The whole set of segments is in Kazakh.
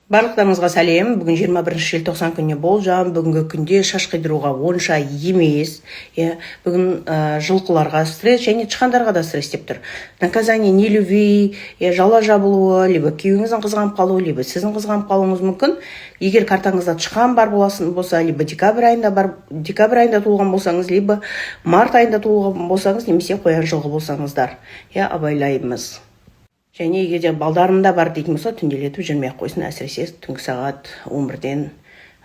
Барлықтарыңызға сәлем! Бүгін 21 желтоқсан күніне болжам. Бүгінгі күнде шаш қидыруға онша емес, иә. Бүгін жылқыларға стресс және тышқандарға да стресс деп тұр. Наказание нелюбви, иә, жала жабылуы, либо күйеуіңіздің қызғанып қалуы, либо сіздің қызғанып қалуыңыз мүмкін. Егер картаңызда тышқан бар боласын болса, либо декабрь айында бар, декабрь айында туылған болсаңыз, либо март айында туылған болсаңыз немесе қоян жылғы болсаңыздар, иә, абайлаймыз. Және егер де балдарым да бар дейтін болса, түнделетіп жүрмей ақ қойсын, әсіресе түнгі сағат 11-ден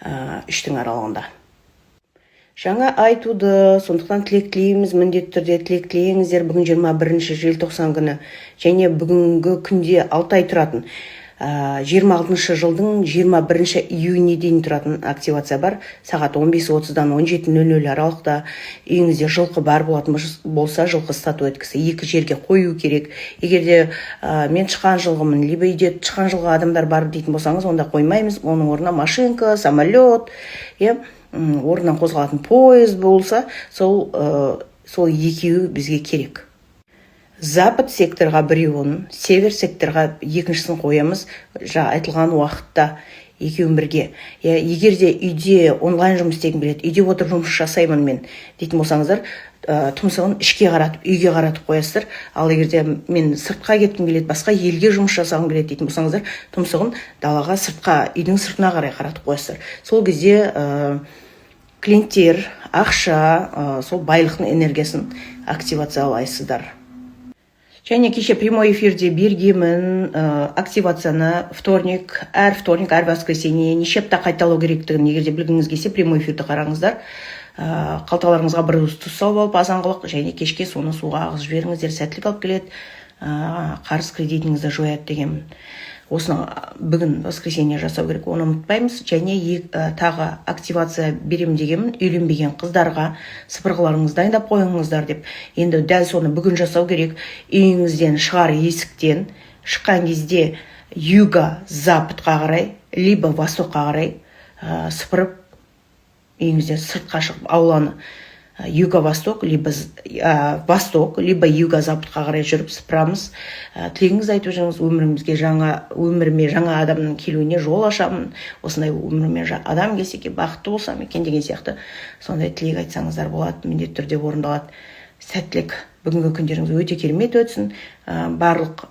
3-тің аралығында. Жаңа ай туды, сондықтан тілек тілейміз, міндетті түрде тілек тілеңіздер. Бүгін 21 желтоқсан күні және бүгінгі күнде 6 ай тұратын, 26 жылдың 21 июніне дейін тұратын активация бар. Сағат 15.30-дан 17.00 аралықта үйіңізде жылқы бар болатын болса, жылқы статуэткасы екі жерге қою керек. Егер де мен тышқан жылғымын, либо үйде тышқан жылғы адамдар бар дейтін болсаңыз, онда қоймаймыз. Оның орнына машинка, самолет, иә, орнынан қозғалатын поезд болса, сол екеуі бізге керек. Запад секторға біреуін, север секторға екіншісін қоямыз жаңа айтылған уақытта екеуін бірге, иә. Егер де үйде онлайн жұмыс істегім келеді, үйде отырып жұмыс жасаймын мен дейтін болсаңыздар, тұмсығын ішке қаратып, үйге қаратып қоясыздар. Ал егер де мен сыртқа кеткім келеді, басқа елге жұмыс жасағым келеді дейтін болсаңыздар, тұмсығын далаға, сыртқа, үйдің сыртына қарай қаратып қоясыздар. Сол кезде клиенттер, ақша, сол байлықтың энергиясын активациялайсыздар. Және кеше прямой эфирде бергенмін активацияны вторник, әр вторник, әр воскресенье неше апта қайталау керектігін. Егер де білгіңіз келсе, прямой эфирді қараңыздар. Қалталарыңызға бір уыс тұз салып алып, азанғылық және кешке соны суға ағызып жіберіңіздер, сәттілік алып келеді, қарыз, кредитіңізді жояды дегенмін. Осыны бүгін воскресенье жасау керек, оны ұмытпаймыз. Және тағы активация беремін дегенмін үйленбеген қыздарға, сыпырғыларыңызды дайындап қойыңыздар деп. Енді дәл соны бүгін жасау керек. Үйіңізден шығар есіктен шыққан кезде юго западқа қарай либо востокқа қарай сыпырып, үйіңізден сыртқа шығып, ауланы юго восток либо восток, либо юго западқа қарай жүріп сыпырамыз. Тілегіңізді айтып жүріңіз: өмірімізге жаңа, өміріме жаңа адамның келуіне жол ашамын, осындай өміріме адам келсе екен, бақытты болсам екен деген сияқты сондай тілек айтсаңыздар болады, міндетті түрде орындалады. Сәттілік! Бүгінгі күндеріңіз өте керемет өтсін. Барлық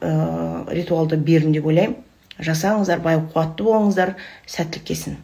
ритуалды бердім деп ойлаймын, жасаңыздар, бай қуатты болыңыздар, сәттілік келсін.